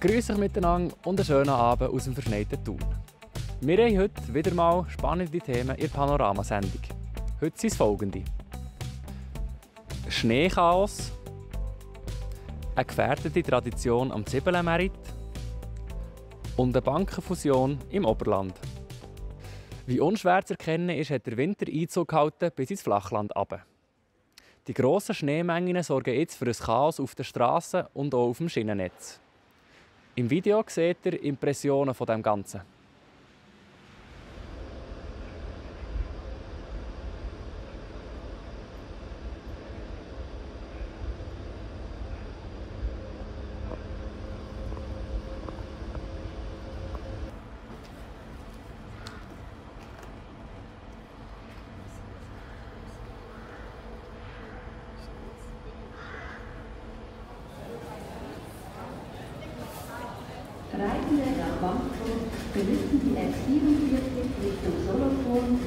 Grüß euch miteinander und einen schönen Abend aus dem verschneiten Thun. Wir haben heute wieder mal spannende Themen in der Panoramasendung. Heute sind es folgende: Schneechaos, eine gefährdete Tradition am Zibelemärit und eine Bankenfusion im Oberland. Wie unschwer zu erkennen ist, hat der Winter Einzug gehalten bis ins Flachland runter. Die grossen Schneemengen sorgen jetzt für ein Chaos auf den Strassen und auch auf dem Schienennetz. Im Video seht ihr Impressionen von dem Ganzen. Reisende nach Bangkok benutzen die X47 Richtung Solothurn.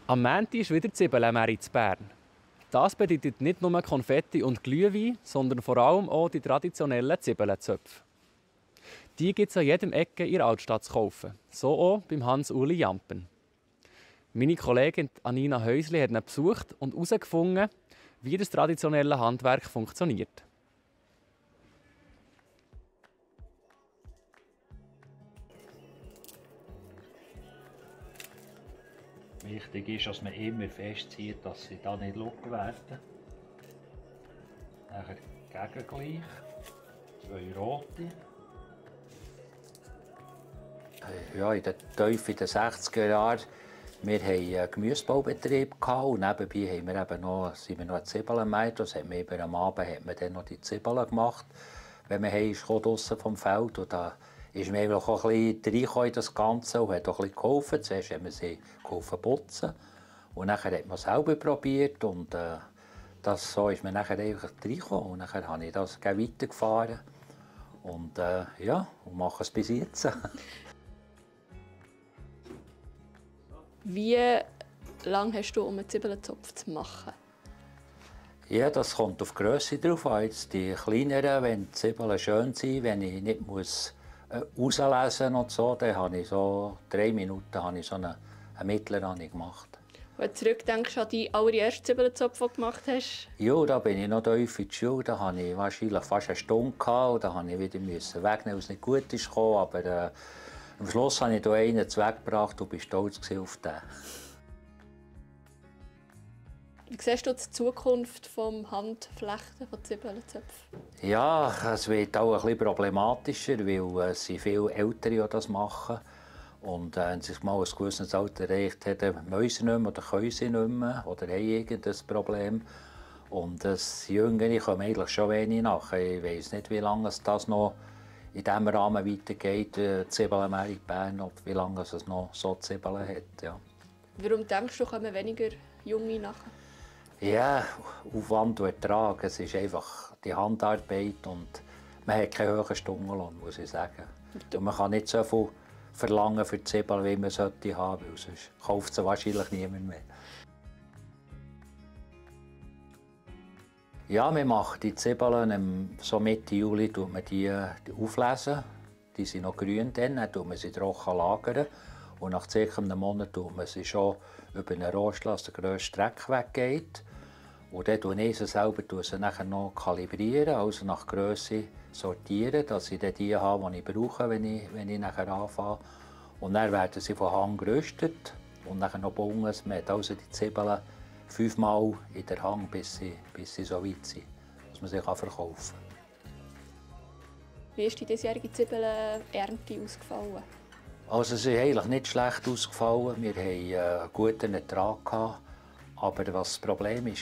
Am Montag ist wieder Zibelemärit in Bern. Das bedeutet nicht nur Konfetti und Glühwein, sondern vor allem auch die traditionellen Zibelenzöpfe. Die gibt es an jedem Ecke in der Altstadt zu kaufen. So auch beim Hans-Uli Jampen. Meine Kollegin Anina Häusli hat ihn besucht und herausgefunden, wie das traditionelle Handwerk funktioniert. Wichtig ist, dass man immer festzieht, dass sie da nicht locker werden. Nachher gegengleich. 2 rote. Ja, in der Tiefe der 60er Jahre wir hatten einen Gemüsebaubetrieb und nebenbei haben wir eben noch, sind wir noch Zwiebeln. Das hat man über am Abend hat man dann noch die Zwiebeln gemacht, wenn man draussen vom Feld. Und da ist mir auch ein bisschen in das Ganze und hat auch ein bisschen geholfen. Zuerst haben wir sie putzen und nachher hat man es selber probiert und so ist man nachher einfach reingekommen. Und nachher habe ich das weitergefahren und ja, und mache es bis jetzt. Wie lange hast du, um einen Zwiebelenzopf zu machen? Ja, das kommt auf die Grösse drauf an. Jetzt die kleineren, wenn die Zwiebeln schön sind, wenn ich nicht rauslesen muss und so, dann habe ich so 3 Minuten habe ich so einen mittleren gemacht. Wenn du zurückdenkst an die allererste Zwiebelenzopf, die du gemacht hast? Ja, da bin ich noch tief in die Schule. Da hatte ich wahrscheinlich fast eine Stunde und da musste ich wieder wegnehmen, weil es nicht gut ist gekommen. Aber am Schluss habe ich hier einen weggebracht und war stolz auf den. Wie siehst du die Zukunft des Handflechten von Zwiebelenzöpfen? Ja, es wird auch ein bisschen problematischer, weil es viele Ältere, die das machen. Und wenn sie mal ein gewisses Alter erreicht haben, wollen sie nicht mehr oder können sie nicht mehr oder haben irgendein Problem. Und das Jüngere kommen eigentlich schon wenig nach. Ich weiss nicht, wie lange es das noch in diesem Rahmen weitergeht, Zwiebelmeer in Bern, und wie lange es noch so Zwiebeln hat. Ja. Warum denkst du, kommen weniger Junge nach? Ja, Aufwand und Ertrag. Es ist einfach die Handarbeit und man hat keinen hohen Stundenlohn, muss ich sagen. Und man kann nicht so viel verlangen für die Zwiebeln, wie man sollte haben, weil sonst kauft sie wahrscheinlich niemand mehr. Ja, wir machen die Zwiebeln, so Mitte Juli tut man die auflesen. Die sind noch grün, dann tut man sie trocken lagern. Und nach ca. einem Monat tut man sie schon über einen Rost, dass der grösste Dreck weggeht. Und dann tue ich sie selber nachher noch kalibrieren, also nach Grösse sortieren, dass ich dann die habe, die ich brauche, wenn ich nachher anfange. Und dann werden sie von Hand geröstet und nachher noch gebunden. Man hat also die Zwiebeln 5-mal in der Hand, bis sie so weit sind, dass man sie verkaufen kann. Wie ist die diesjährige Zwiebelernte ausgefallen? Also es ist eigentlich nicht schlecht ausgefallen. Wir hatten einen guten Ertrag gehabt. Aber was das Problem war,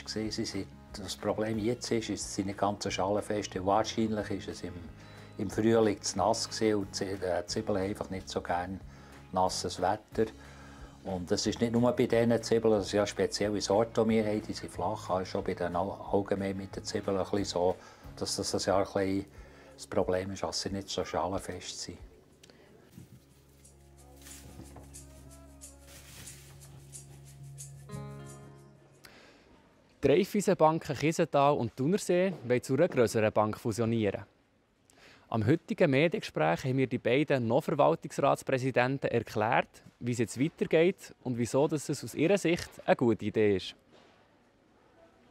das Problem jetzt ist, es sind nicht ganz so schalenfest. Wahrscheinlich war es im Frühling zu nass und die Zwiebeln einfach nicht so gerne nasses Wetter. Und das ist nicht nur bei diesen Zwiebeln, das ist ja eine spezielle Sorte, die wir haben, die sind flach. Also schon bei den allgemein mit den Zwiebeln ein bisschen so, dass das ja ein bisschen das Problem ist, dass sie nicht so schalenfest sind. Die Raiffeisenbanken Kiesenthal und Thunersee wollen zu einer grösseren Bank fusionieren. Am heutigen Mediengespräch haben mir die beiden noch Verwaltungsratspräsidenten erklärt, wie es jetzt weitergeht und wieso das aus ihrer Sicht eine gute Idee ist.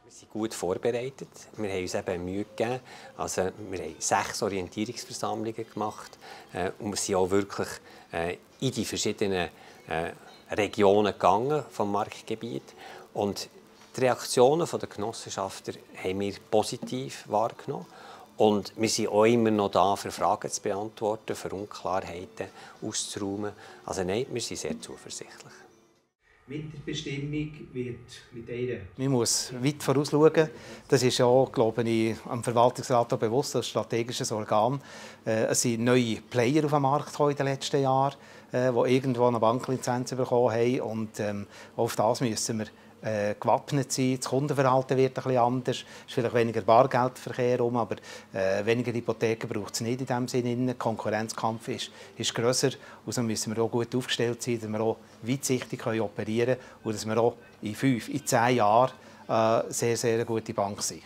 Wir sind gut vorbereitet. Wir haben uns eben Mühe gegeben. Also, wir haben 6 Orientierungsversammlungen gemacht und wir sind auch wirklich in die verschiedenen Regionen gegangen vom Marktgebiet. Und die Reaktionen der Genossenschafter haben wir positiv wahrgenommen. Und wir sind auch immer noch da, für Fragen zu beantworten, für Unklarheiten auszuräumen. Also nein, wir sind sehr zuversichtlich. Mit der Bestimmung wird mit einer... Man muss weit vorausschauen. Das ist ja, glaube ich, am Verwaltungsrat auch bewusst, als strategisches Organ. Es sind neue Player auf den Markt gekommen in den letzten Jahren, die irgendwo eine Banklizenz bekommen haben. Und auf das müssen wir gewappnet sein. Das Kundenverhalten wird ein bisschen anders. Es ist vielleicht weniger Bargeldverkehr, aber weniger Hypotheken braucht es nicht in diesem Sinne. Der Konkurrenzkampf ist grösser. Und so müssen wir auch gut aufgestellt sein, dass wir auch weitsichtig operieren können und dass wir auch in 5, in 10 Jahren sehr, sehr gute Bank sind.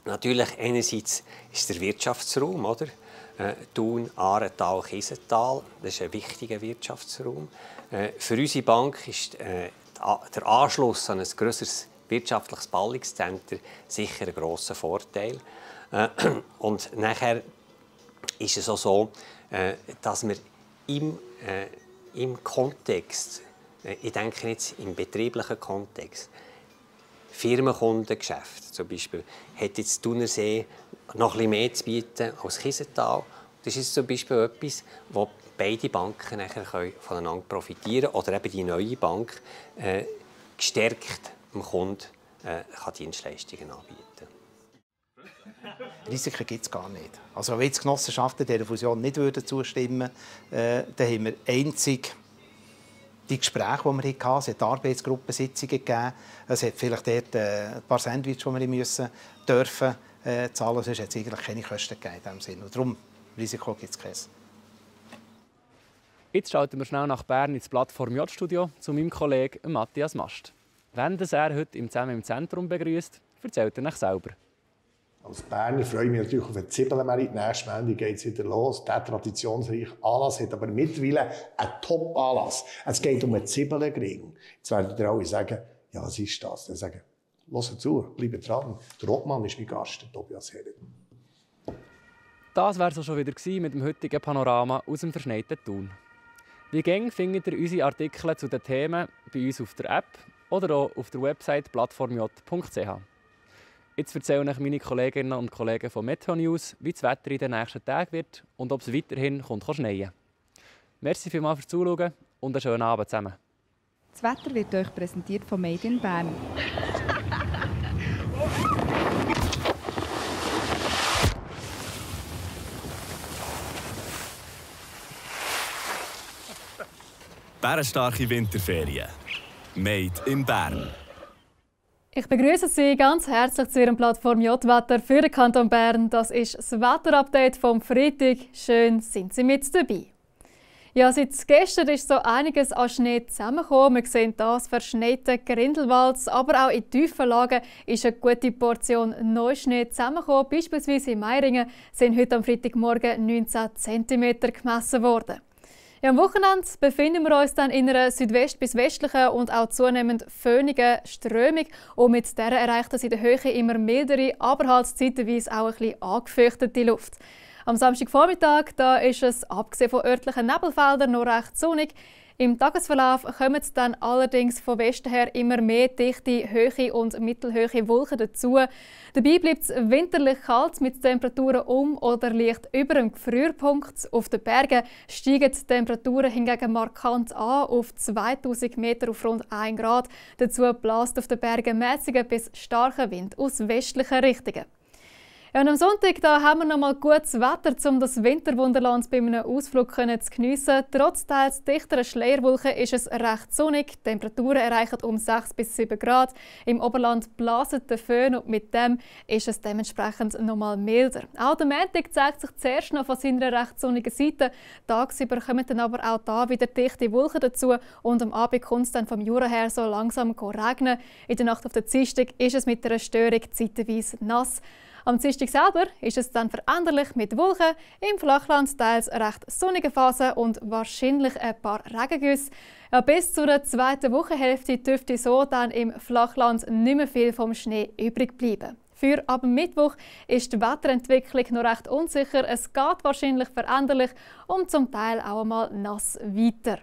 Natürlich, einerseits ist der Wirtschaftsraum, oder? Thun, Aaretal, Kiesenthal. Das ist ein wichtiger Wirtschaftsraum. Für unsere Bank ist der Anschluss an ein grösseres wirtschaftliches Ballungszentrum sicher ein grosser Vorteil. Und nachher ist es auch so, dass wir im Kontext, ich denke jetzt im betrieblichen Kontext, Firmenkundengeschäft zum Beispiel, hat jetzt Thunersee noch ein bisschen mehr zu bieten als Kiesenthal. Das ist zum Beispiel etwas, wo beide Banken nachher voneinander profitieren können oder eben die neue Bank gestärkt dem Kunden kann Dienstleistungen anbieten. Risiken gibt es gar nicht. Also wenn die Genossenschaften dieser Fusion nicht zustimmen würden, dann haben wir einzig die Gespräche, die wir hatten. Es hat Arbeitsgruppensitzungen gegeben. Es hat vielleicht dort ein paar Sandwiches, die wir müssen dürfen zahlen. Sonst hat es eigentlich keine Kosten gegeben in diesem Sinne. Und darum, Risiko gibt es keines. Jetzt schalten wir schnell nach Bern ins Plattform J-Studio zu meinem Kollegen Matthias Mast. Wenn er heute zusammen im Zentrum begrüßt, erzählt er nach selber. Als Berner freue ich mich natürlich auf den Zwiebelmerit. Nächste Montag geht es wieder los. Der traditionsreiche Anlass hat aber mittlerweile einen Top-Anlass. Es geht um einen Zwiebelgring. Jetzt werden ihr alle sagen, ja, was ist das? Dann sagen, hört zu, bleibt dran. Der Obmann ist mein Gast, der Tobias Herren. Das war es auch schon wieder mit dem heutigen Panorama aus dem verschneiten Thun. Wie gäng findet ihr unsere Artikel zu den Themen bei uns auf der App oder auch auf der Website plattformj.ch. Jetzt erzählen euch meine Kolleginnen und Kollegen von Meteo News, wie das Wetter in den nächsten Tagen wird und ob es weiterhin schneien. Merci vielmals fürs Zuschauen und einen schönen Abend zusammen. Das Wetter wird euch präsentiert von Made in Bern. Bärenstarke Winterferien. Made in Bern. Ich begrüße Sie ganz herzlich zu Ihrem Plattform J-Wetter für den Kanton Bern. Das ist das Wetterupdate vom Freitag. Schön sind Sie mit dabei. Ja, seit gestern ist so einiges an Schnee zusammengekommen. Wir sehen das verschneite Grindelwald, aber auch in tiefen Lagen ist eine gute Portion Neuschnee zusammengekommen. Beispielsweise in Meiringen sind heute am Freitagmorgen 19 cm gemessen worden. Ja, am Wochenende befinden wir uns dann in einer südwest- bis westlichen und auch zunehmend föhnigen Strömung. Und mit der erreicht es in der Höhe immer mildere, aber halt zeitweise auch ein bisschen angefeuchtete Luft. Am Samstagvormittag da ist es, abgesehen von örtlichen Nebelfeldern, noch recht sonnig. Im Tagesverlauf kommen dann allerdings von Westen her immer mehr dichte, hohe und mittelhohe Wolken dazu. Dabei bleibt es winterlich kalt mit Temperaturen um oder leicht über dem Gefrierpunkt. Auf den Bergen steigen die Temperaturen hingegen markant an, auf 2000 Meter auf rund 1 Grad. Dazu bläst auf den Bergen mäßiger bis starker Wind aus westlichen Richtungen. Ja, und am Sonntag da haben wir noch mal gutes Wetter, um das Winterwunderland bei einem Ausflug zu geniessen. Trotz teils dichterer Schleierwolken ist es recht sonnig. Die Temperaturen erreichen um 6 bis 7 Grad. Im Oberland blasen die Föhn und mit dem ist es dementsprechend noch mal milder. Auch der Montag zeigt sich zuerst noch von seiner recht sonnigen Seite. Tagsüber kommen dann aber auch da wieder dichte Wolken dazu und am Abend kommt es dann vom Jura her so langsam regnen. In der Nacht auf den Dienstag ist es mit einer Störung zeitweise nass. Am Dienstag selber ist es dann veränderlich mit Wolken, im Flachland teils recht sonnige Phasen und wahrscheinlich ein paar Regengüsse. Ja, bis zur zweiten Wochenhälfte dürfte so dann im Flachland nicht mehr viel vom Schnee übrig bleiben. Für ab Mittwoch ist die Wetterentwicklung noch recht unsicher. Es geht wahrscheinlich veränderlich und zum Teil auch einmal nass weiter.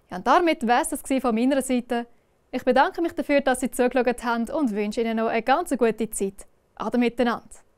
Ja, und damit war es das von meiner Seite. Ich bedanke mich dafür, dass Sie zugeschaut haben und wünsche Ihnen noch eine ganz gute Zeit. Ade miteinander.